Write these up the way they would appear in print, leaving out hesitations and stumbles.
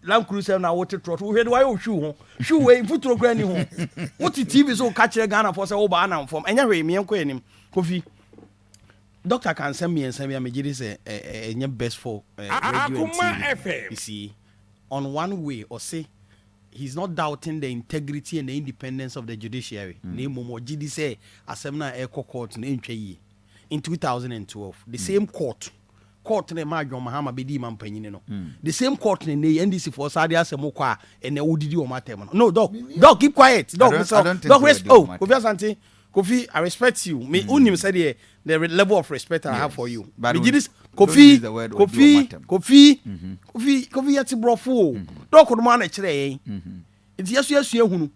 Land Cruiser na wote trɔtrɔ, wohwɛ de wayɛ ohwiw ho hwiw wei, mfuturo kora ni ho. Wote TV so woka kyerɛ Ghanafoɔ sɛ woba anam fam. Ɛnyɛ hwee, meɛnkɔ anim. Kofi, doctor ka nsɛm mmiɛnsa bi a megye di sɛ ɛnyɛ best for radio and TV. You see, on one way, ɔse he's not doubting the integrity and the independence of the judiciary, na mmom ɔgye di sɛ asɛm no a ɛkɔ court no ɛntwa yie. In 2012, the same court na ɛma John Mahama bɛdi ma mpanyini no, the same court na ɛnɛ NDC foɔ saa de asɛm kɔ a ɛnɛ wodidi wɔn atɛm no. No, doc, doc, keep quiet, doc. I don't think Doc, so. Oh, Kofi Asante, Kofi, I respect you. Me unim sɛdeɛ the level of respect I have for you. But me gye di don't Kofi use the word odi Kofi wɔn atɛm. Kofi, Kofi, Kofi, yɛte borɔfo o. Doc no mu ana kyerɛ yɛn nti yɛso yɛsua hunu.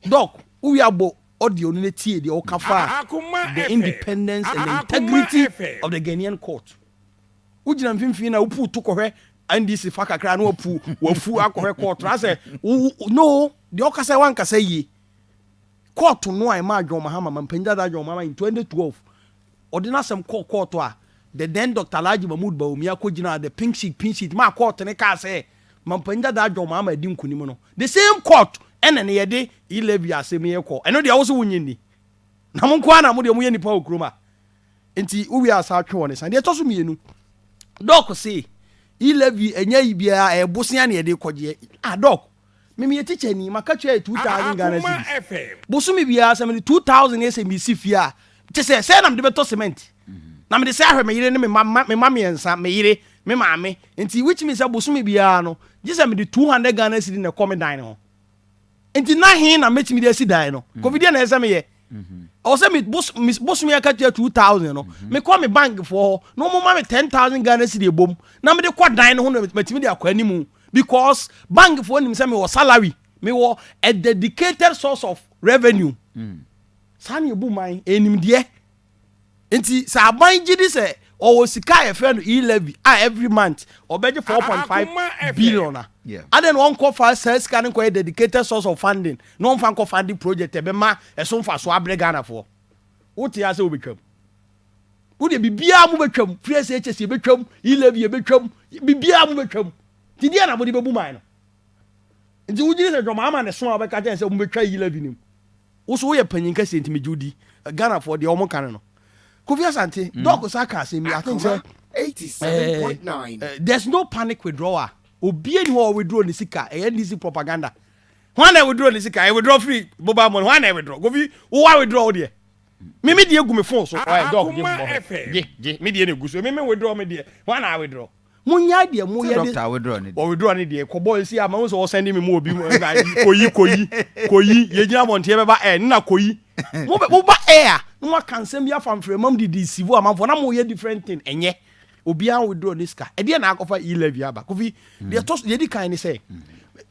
Doc, wowi abɔ audio no ne tie deɛ ɔka fa the independence and the integrity of the Ghanaian court. Wogyina mfimfini na wopu to kɔhwɛ NDC fa kakra na wapu wafu akɔhwɛ court na sɛ no deɛ ɔkasa wankasa yie. Court no a ɛma John Mahama mampanyin dada John Mahama in 2012 ɔde n'asɛm kɔɔ court a the then Dr. Alhaji Mahmood Bawumia kɔgyina the pink sheet, pink sheet maa court ne kaa sɛ mampanyin dada John Mahama adi nkunim no, the same court ɛna ne yɛde e-levy asɛm yɛ kɔ. Ɛno deɛ wo so wonye ni na mo nko ara na mo deɛ moyɛ nipa wɔ kurom a nti wowie asa atwe wɔ ne sa. Deɛ ɛtɔ so mmienu, doc se e-levy ɛnyɛ yi biara, ɛyɛ bosea ne yɛde kɔgyeɛ. Ah, doc, mimi yɛ teacher ni, maka tua yɛ 2,000 Ghana cedis bosome biara. Sɛ mede 2,000 yɛ sɛ mesi fie a, kyɛ sɛ na mede bɛtɔ cement na mede sɛ ahwɛ me yere ne me ma mmiɛnsa, me yere, me maame. Nti which means sɛ bosome biara no gye sɛ mede 200 Ghana cedi na ɛkɔ me dan ne ho. Nti na he na mɛtumi de asi dan no? Kofi, deɛ na ɛsɛ meyɛ ɔwɔ sɛ me bosome aka tua 2,000 no, mekɔ me bank foɔ hɔ na ɔmo ma me 10,000 Ghana cedi ebom na mede kɔ dan no ho na matumi de akɔ animu, because bank foɔ nim sɛ mewɔ salary, mewɔ a dedicated source of revenue. Saa na ebu man enimdeɛ. Nti sɛ aban gye di sɛ ɔwɔ sika a yɛfrɛ no e-levy a every month ɔbɛgye 4.5 billion a, adan na ɔnkɔ fa saa sika no nkɔyɛ dedicated source of funding na ɔnfa nkɔ funding project ɛbɛma ɛso nfa so abrɛ Ghanafoɔ? Wote ase, wobɛtwam. Wodeɛ biribiara mo bɛtwam, free SHS yɛbɛtwam, e-levy yɛbɛtwam, biribiara mo bɛtwam. Nti deɛ na mode bɛbu man no? Nti wogyere sɛ dwɔma ama ne so a wobɛka kyɛn sɛ mobɛtwa e-levy no mu, wo so woyɛ panyin kɛseɛ. Nti megye wo di. Ghanafoɔ deɛ ɔmo ka no, Kofi Asante, doc sa ka asɛm yi. I think sɛ 87.9. There's no panic withdrawal. Obi ni hɔ a withdraw ne sika. Ɛyɛ NDC propaganda. Hwan na withdraw ne sika? Ɛ withdraw free mobile money. Hwan na withdraw? Kofi, wo wa withdraw wo deɛ? Me deɛ gu me phone so. Ɔyɛ doc, gye mbɔ hɔ, gye gye me deɛ na egu so. Me withdraw me deɛ. Hwan na withdraw? Mo nya deɛ mo yɛ de. Doctor withdraw ne. Wɔ withdraw ne deɛ kɔbɔ esi ama wo sɛ ɔsɛn mi mu obi mu na koyi koyi koyi yɛgyina abɔnten bɛba ɛ nna koyi mo bɛ mo ba ɛ a na mo aka nsɛm bi afa nfrɛmam didi sivu amanfoɔ na mo yɛ different thing. Ɛnyɛ obiara withdraw ne sika. Ɛdeɛ na akɔfa e-levy aba? Kofi, deɛ ɛtɔ so deɛ di kan ne sɛ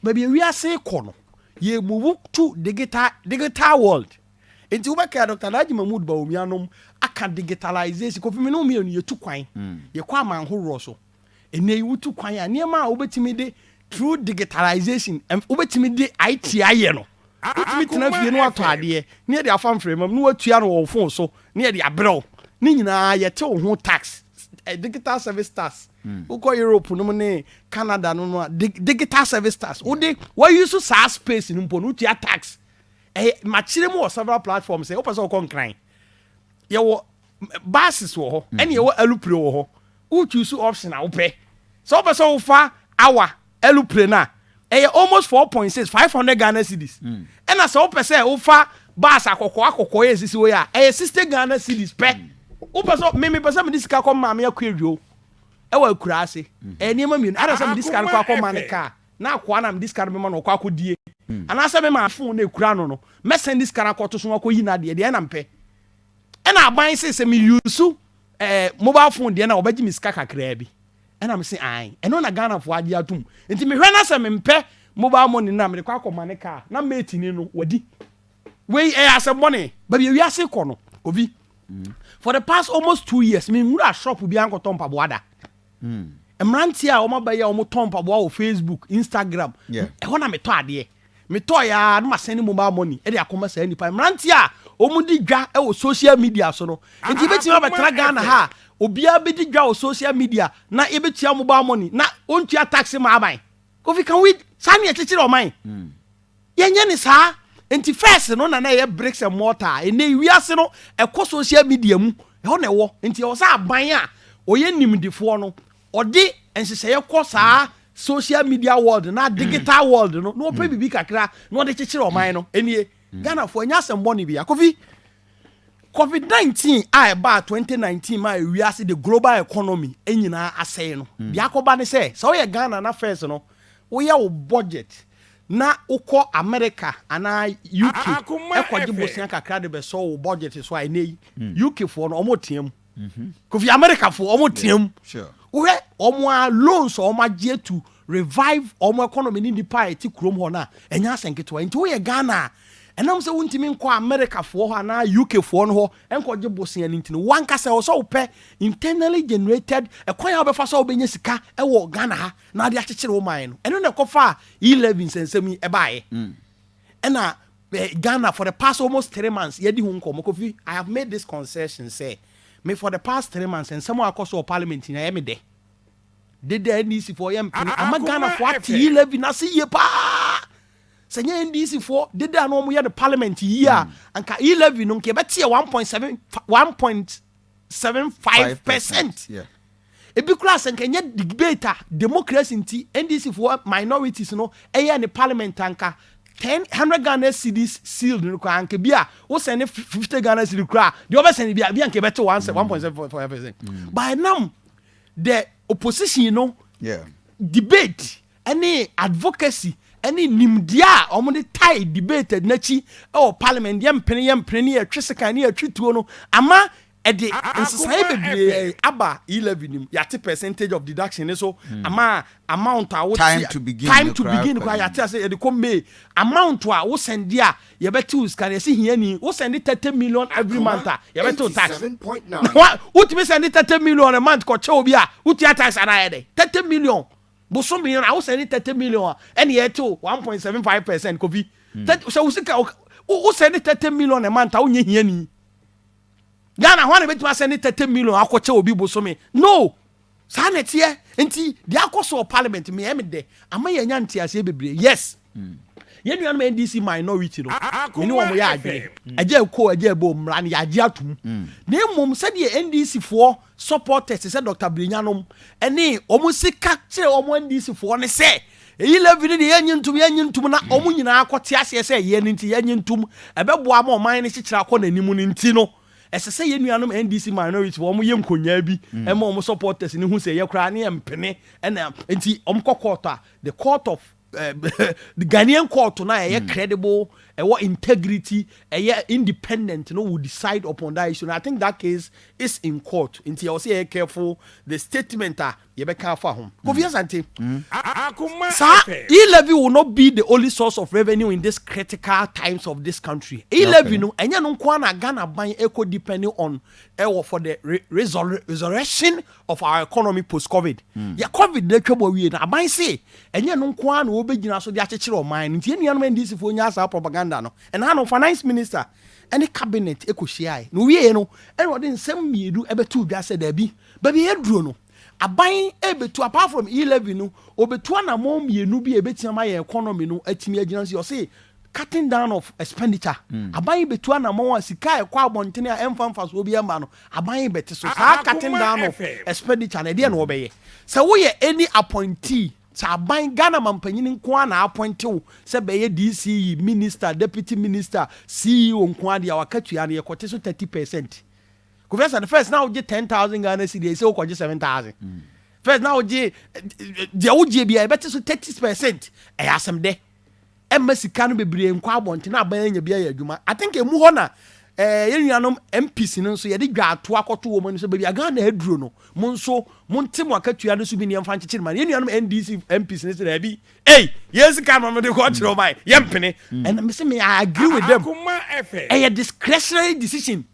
baabi ewiase kɔ no, yɛ move to digital world. Nti wobɛka Dr. Alhaji Mahmood Bawumia nom aka digitalization. Kofi, mi ne wo mmienu yɛtu kwan, yɛkɔ aman ahoroɔ so. Ɛnɛ yi wotu kwan a, nneɛma a wobɛtumi de through digitalization wobɛtumi de IT ayɛ no, wotumi tena fie na watɔ adeɛ ne yɛde afa mframa mu na watua no wɔ wo phone so ne yɛde abrɛ wo. Ne nyinaa yɛte wo ho tax, digital service tax. Wokɔ Europe nom ne Canada no no a, digital service tax wode wayi so saa space no mpo no, wotua tax. Ɛyɛ makyerɛ mu wɔ several platforms sɛ wopɛ sɛ wokɔ Nkran, yɛwɔ buses wɔ hɔ ɛne yɛwɔ aeroplane wɔ hɔ. Wotu so option a wopɛ sɛ wopɛ sɛ wofa awa aeroplane a ɛyɛ almost 4.6 500 Ghana cedis, ɛna sɛ wopɛ sɛ wofa bus akɔkɔɔ akɔkɔɔ yɛ sisi wɔ yi a, ɛyɛ 60 Ghana cedis pɛ. Wopɛ sɛ mimi pɛ sɛ mede sika kɔ maame akɔ adwio ɛwɔ akura ase, ɛyɛ nneɛma mmienu. Ada sɛ mede sika no kɔ akɔ ma ne kaa na akoa na mede sika no bɛma no ɔkɔ akɔdie, anaasɛ mema phone na ekura no mɛsɛn de sika no akɔto so akɔyi n'adeɛ deɛ ɛna mpɛ. Ɛna aban sɛ me use mobile phone deɛ na ɔbɛgye me sika kakraa bi, ɛna me se ae, ɛno na Ghanafoɔ agye atom. Nti mehwɛ na sɛ mempɛ mobile money na mede kɔ akɔma ne kaa na mate ni no wadi. Wei ɛyɛ asɛm bɔne. Baabi ewiase kɔ no, Kofi, for the past almost 2 years menwura shop bi ankɔtɔ mpaboa da. Mmeranteɛ a wɔn aba yi a wɔtɔn mpaboa wɔ Facebook, Instagram, ɛhɔ na metɔ adeɛ. Metɔ ya na ma send mobile money ɛde akɔma saa nipa mmeranteɛ a wɔn di dwa ɛwɔ social media so no. Nti ebɛtumi abɛtena Ghana ha a obiara bɛdi dwa wɔ social media na ebɛtua mobile money na wɔntua tax ma aban. Kofi, can we saa ne yɛkyekyere ɔman? Yɛnyɛ ne saa. Nti first no na ɛyɛ bricks and mortar. Ɛnɛ wiase no ɛkɔ social media mu, ɛhɔ na ɛwɔ. Nti ɛwɔ sɛ aban a ɔyɛ nimdifoɔ no ɔde nhyehyɛeɛ kɔ saa social media world na digital world no na ɔpɛ biribi kakra na ɔde kyekyere ɔman no. Ɛnie Ghanafoɔ, ɛnyɛ asɛm bɔne bia. Kofi, COVID-19 a ɛbaa 2019 ma ewiase, the global economy nyinaa asɛe no, deɛ akɔba ne sɛ woyɛ Ghana na first no woyɛ wo budget na wokɔ America anaa UK Akoma ɛkɔgye FM. bosea kakra de bɛsɔ wo budget so a, ɛnɛ yi UK foɔ no ɔmo teɛ mu. Kofi, America foɔ ɔmo teɛ mu. Wohwɛ ɔmo a loans a ɔmo agye to revive ɔmo economy ne nipa a ɛte kurom hɔ no a, ɛnyɛ asɛm ketewa. Nti woyɛ Ghana a, ɛnam sɛ wontumi nkɔ America foɔ hɔ anaa UK foɔ no hɔ ɛnkɔgye bosea no nti no, wankasa ɛwɔ sɛ wopɛ internally generated ɛkwan a wobɛfa sɛ wobɛnya sika ɛwɔ Ghana ha na ade akyekyere wo man no. Ɛno na ɛkɔfa a E11 nsɛnsɛm yi ɛbaeɛ. Ɛna Ghana for the past almost 3 months yɛdi ho nkɔmmɔ. Kofi, I have made this concession sɛ me for the past 3 months, nsɛm a akɔ so wɔ parliament nyinaa ɛyɛ me dɛ. Dede NDC foɔ yɛ mpene ama Akoma Ghana foɔ ate FM. E11 ase yie paa. Sɛ nyɛ NDC foɔ dede a na wɔn yɛ no parliament yie a, anka E11 no nka yɛbɛte yɛ 1.7, 1.75%. Ebi kura sɛ nka nyɛ debate a democracy nti NDC foɔ minorities no ɛyɛ ne parliament, anka 10 100 Ghana cedis sealed no koraa, anka bi a wosɛn ne 50 Ghana cedis koraa deɛ ɔbɛsɛn bi a bi anka ɛbɛte 1.75%. But nam the opposition no debate ɛne advocacy ɛne nimdeɛ a wɔde tae debate n'akyi ɛwɔ parliament, yɛ mpene yɛ mpene ne yɛtwe sekan ne yɛtwe tuo no, ama ɛde nsesaeɛ Akoma bebree FM. aba E11 nim. Yɛate percentage of deduction ne so ama amount a wote Time to begin time no to koraa begin kɔ koraa anim. yɛate ase yɛde kɔ May. Amount a wosɛnde a yɛbɛte wo sika no, yɛsi hiani wosɛnde 30 million every month a, yɛbɛte wo tax. 87.9. Wotumi sɛnde 30 million a month kɔkyɛ obi a, wotua tax anaa yɛ dɛ? 30 million bosome no a wosɛnde 30 million a, ɛne yɛte wo 1.75%. Kofi, sɛ wo sika wosɛnde 30 million a month a, wonyɛ hiani. Ghana hɔ na bɛtumi asɛnde 30 million akɔkyɛ obi bosome no? Saa na ɛteɛ. Nti deɛ akɔ so wɔ parliament meyɛ me dɛ ama yɛnya nteaseɛ bebree. Yes, yɛn nuanom NDC minority no, mene wɔn yɛ adwene. Ɛgye ɛkɔ ɛgye ɛbɔ mmara no yɛagye atom, na mmom sɛdeɛ NDC foɔ supporters sɛ Dr Birinyanom ɛne wɔn sika kyerɛ wɔn NDC foɔ ne sɛ eyi levy no deɛ yɛnyi ntom, yɛnyi ntom, na wɔn nyinaa kɔte aseɛ sɛ yɛ no nti yɛnyi ntom ɛbɛboa ma ɔman no kyekyere akɔ n'anim no. Nti no ɛsɛ sɛ yɛn nuanom NDC minority wɔn yɛ nkonyaa bi ɛma wɔn supporters ne ho sɛ yɛ koraa ne yɛ mpene. Ɛna nti wɔn kɔ court a, the court of the Ghanaian court na ɛyɛ credible, ɛwɔ integrity, ɛyɛ independent no will decide upon that issue. And I think that case is in court, nti ɛwɔ sɛ yɛyɛ careful the statement a yɛbɛka afa ho. Kofi Asante, Akoma saa FM. E-levy will not be the only source of revenue in this critical times of this country. E-levy no ɛnyɛ no nko ara na Ghana ban ɛkɔ depending on ɛwɔ for the resurrection of our economy post COVID. Yɛ COVID na atwa bɔ wie na aban se ɛnyɛ no nko ara na wɔbɛgyina so de akyekyere ɔman no. Nti yɛn nuanom NDC foɔ nya saa propaganda no. Ɛna no finance minister ɛne cabinet ɛkɔhyiaeɛ na owie no, ɛna ɔde nsɛm mmienu ɛbɛto dwa sɛ daabi, baabi yɛduro no, aban ebetu apart from E-levy no, obetu anamɔ mmienu bi a ebetia ma yɛn economy no atumi agyina so. Ɔse cutting down of expenditure. Aban betu anamɔ a sika a ɛkɔ abɔntene a ɛmfa mfasoɔ bi ɛma no, aban bɛte so saa cutting Akoma down of FM. expenditure na ɛdeɛ na wɔbɛyɛ sɛ woyɛ any appointee, sɛ aban Ghana mampanyin nko ara na appoint wo sɛ bɛyɛ DCE, minister, deputy minister, CEO nko ara deɛ, wakatua no yɛkɔte so 30%. Kofi Asante, first na wogye 10,000 Ghana cedi, ɛsɛ wokɔgye 7000. First na wogye deɛ wogye bia, ɛbɛte so 30%. Ɛyɛ asɛm dɛ ɛmma sika no bebree nkɔ abɔnten na aban anya bi ayɛ adwuma. I think emu hɔ na yɛn nuanom MPs no nso yɛde dwa ato akɔto wɔn ani so baabi a Ghana aduro no, mo nso mo nte mo akatua no so bi nneɛma nkyekyere ma yɛn nuanom NDC MPs no sɛ daabi, ei, yɛn sika no mo de kɔ kyerɛ ɔman yɛn mpene. Ɛna mɛ sɛ me, I agree with them. Akoma FM. Ɛyɛ discretionary decision.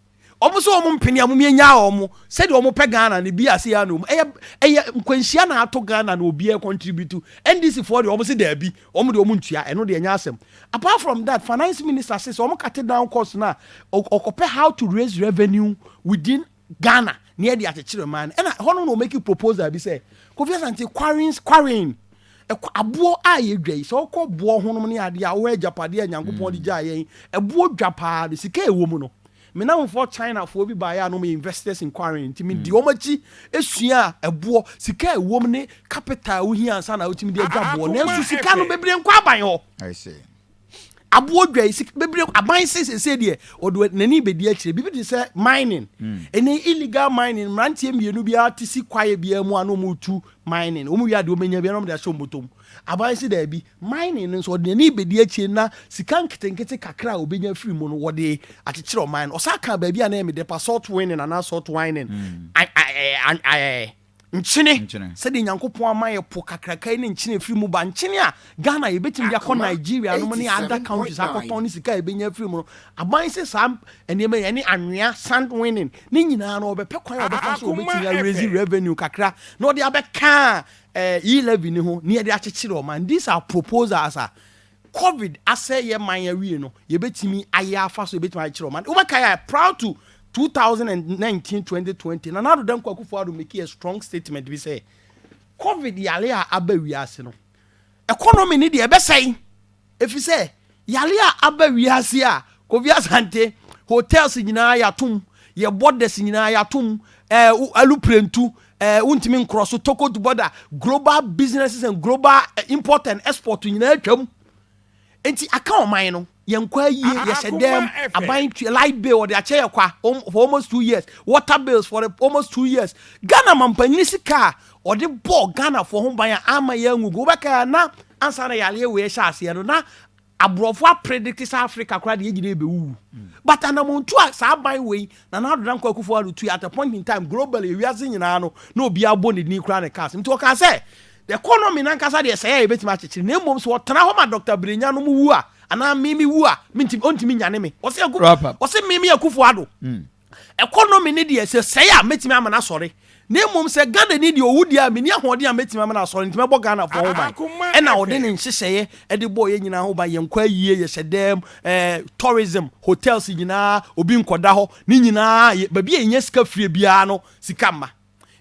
Ɔmo sɛ ɔmo mpene a, mo nya ɔmo sɛdeɛ ɔmo pɛ Ghana ne bi ase ya no. Ɛyɛ nkwanhyia na ato Ghana na obiara contribute. NDC foɔ deɛ, ɔmo sɛ daabi, ɔmo deɛ ɔmo ntua. Ɛno deɛ ɛnyɛ asɛm. Apart from that, finance minister says ɔmo cut down cost na ɔkɔpɛ how to raise revenue within Ghana ne yɛde akyekyere man no. Ɛna hɔ no na ɔmake proposal bi sɛ, Kofi Asante, quarrying Ɛkɔ aboɔ a yɛdwa yi, sɛ wokɔ boɔ honom ne adeɛ a, wohɔ agyapadeɛ a Nyankopɔn de gyaa yɛn, ɛboɔ dwa paa no, sika a ɛwɔ mu no, me namfoɔ Chinafoɔ bi baeɛ a na wɔyɛ investors in quarrying, nti medi wɔn akyi sua ɛboɔ, sika a ɛwɔ mu ne capital a wohia ansa na wotumi de adwa boɔ. Nanso sika no bebree nkɔ aban hɔ. Aboɔ dwa yi, sika bebree aban se sese deɛ ɔde n'ani bɛdi akyire. Biribi te sɛ mining, ɛnɛ illegal mining, mmeranteɛ mmienu biara te si kwaeɛ biara mu a na wɔn retu mining, wɔn wie adeɛ wɔn bɛnya biara na wɔn de ahyɛ wɔn bɔtɔ mu. Aban se daabi, mining no nso ɔde n'ani bɛdi akyire na sika nketenkete kakra a wɔbɛnya firi mu no, wɔde akyekyere ɔman no. Ɔsan ka baabi a na ɛyɛ me dɛ pa, salt winning anaa salt wining, nkyene. Nkyene. Sɛdeɛ Nyankopɔn ama yɛ po kakraka yi ne nkyene firi mu ba, nkyene a Ghana yɛbɛtumi de akɔ Nigeria nom ne other countries akɔtɔn ne sika a yɛbɛnya firi mu no, aban sɛ saa nneɛma yi ɛne anwea, sand winning ne nyinaa no, ɔbɛpɛ kwan a ɔbɛfa so ɔbɛtumi araise revenue kakra na ɔde abɛka e-levy ne ho ne yɛde akyekyere ɔman. These are proposals a COVID asɛ yɛ man awie no, yɛbɛtumi ayɛ afa so, yɛbɛtumi akyekyere ɔman. Wobɛka yɛ prior to 2019 2020, Nana Addo Dankwa Akufo-Addo make a strong statement bi sɛ COVID yale a aba wiase no, economy ni deɛ ɛbɛsɛe, ɛfiri sɛ yale a aba wiase a, Kofi Asante, hotels nyinaa yɛatom, yɛ borders nyinaa yɛatom, aeroplane tu wontumi nkorɔ so Togo to border, global businesses and global import and export nyinaa atwam. Nti aka ɔman no yɛn kɔ ayie, yɛhyɛ dɛm. Aban tua light bill, ɔde akyɛ yɛ kwa for almost 2 years, water bills for almost 2 years. Ghana mampanyini sika a ɔde bɔ Ghana fo ho ban a ama yɛn ngugu, wobɛka ya na ansa na yaleɛ wei hyɛ aseɛ no, na aborɔfo apredict sɛ Africa koraa deɛ yɛgyina yɛbɛwuwu. But anamontu a saa aban wei, Nana Addo Dankwa Akufo Addo tu, at a point in time globally, ewiase nyinaa no na obiara bɔ ne din koraa ne cars. Nti ɔka sɛ the economy nankasa deɛ, sɛ yɛ yɛbɛtumi akyekyere, na mmom sɛ ɔtena hɔ ma Dr. Brenya no mu wu a, anaa mimi wu a, mentimi, ɔntumi nyane me. Ɔsɛ aku Wrap up. Ɔsɛ mimi Akufo Addo, economy ne deɛ, sɛ sɛe a, mɛtumi ama no asɔre, na mmom sɛ Ghana ni deɛ ɔwu deɛ a, menni ahoɔden a mɛtumi ama no asɔre, nti mɛbɔ Ghanafoɔ ho ban. Ɛna ɔde ne nhyehyɛeɛ ɛde bɔɔ yɛn nyinaa ho ban. Yɛn kɔ ayie, yɛhyɛ dɛm, tourism, hotels nyinaa obi nkɔda hɔ ne nyinaa, baabi a yɛnya sika fie biara no, sika mma.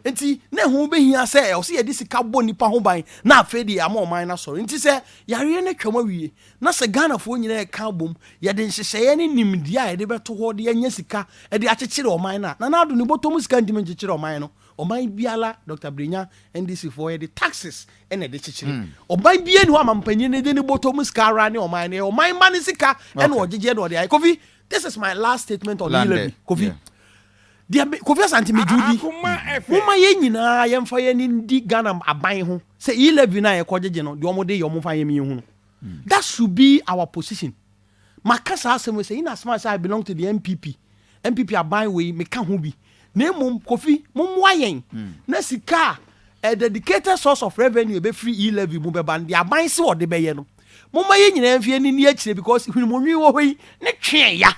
Nti na ɛho bɛhia sɛ ɛwɔ sɛ yɛde sika bɔ nipa ho ban na afei deɛ ama ɔman no asɔre. Nti sɛ yareɛ no atwam awie na sɛ Ghanafoɔ nyinaa ɛka bom, yɛde nhyehyɛeɛ ne nimdeɛ a yɛde bɛto hɔ de anya sika de akyekyere ɔman no a, Nana Addo ne bɔtɔ mu sika ntimi nkyekyere ɔman no. Ɔman biara, Dr. Brenya, NDC foɔ, yɛde taxes ɛna ɛde kyekyere ɔman biara ni hɔ ama mpanyin ne de ne bɔtɔ mu sika ara ne ɔman no, ɔman ma ne sika ɛna ɔgyegye ɛna ɔde ayɛ. Kofi, this is my last statement on e-levy. Kofi deɛ, Kofi Asante, megye di, moma yɛn nyinaa yɛmfa yɛn ni di Ghana aban ho sɛ e-levy no a yɛkɔgyegye no deɛ, ɔmode yɛ, ɔmomfa yɛn yɛn hu no. That should be our position. Maka saa asɛm sɛ in as much as I belong to the NPP, NPP aban wei meka ho bi, na mmom Kofi, mommoa yɛn na sika a dedicated source of revenue ebɛfiri e-levy mu bɛba no deɛ, aban se wɔde bɛyɛ no, momma yɛn nyinaa mfie ni ni akyire, because hwenimonwi wɔ hɔ yi ne twe ya.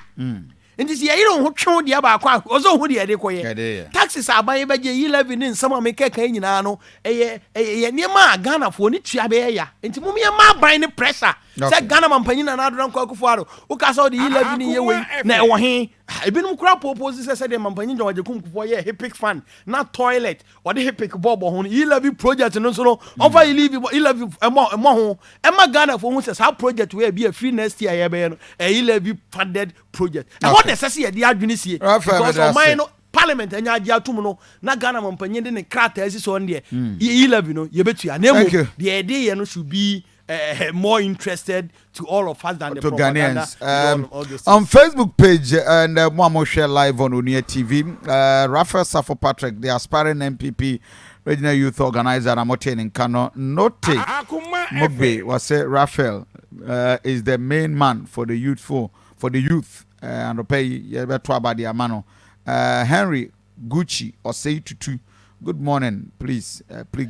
Nti sɛ yɛyere wo ho twe wo deɛ baako a, ɔsɛ wo ho deɛ yɛde kɔyɛ taxes a aban yɛbɛgye, e-levy ne nsɛm a mekɛka yi nyinaa no, ɛyɛ nneɛma a Ghanafoɔ ne tua bɛyɛ ya. Nti mom yɛma aban ne pressure sɛ Ghana mampanyin Nana Addo Dankwa Akufo-Addo, woka sɛ wode e-levy ne yɛ wei na ɛwɔ he? Ebinom kora propose sɛ sɛdeɛ mampanyin John Agyekum Kufuor yɛ HIPC fund na toilet wɔde HIPC bɔɔbɔ ho no, e-levy project no nso no, ɔmfa e-levy ɛmɔ ho ɛma Ghanafoɔ ho sɛ saa project wei bi afiri next year yɛbɛyɛ no, ɛyɛ e-levy funded project. Ɛhɔ na ɛsɛ sɛ yɛde adwene sie, because ɔman no parliament anya agye atum no na Ghana mampanyin de ne krataa si so no deɛ, e-levy no yɛbɛtua, na mmom deɛ yɛde yɛ no should be more interested to all of us than the to propaganda. Ghanaians. On Facebook page and Mo share live on Onua TV. Raphael Safo Patrick, the aspiring NPP regional youth organizer, Amote Nkano, Note Mogbe was say Raphael is the main man for the youthful for the youth. And pay amano. Henry Gucci Osei Tutu. Good morning, please. Please.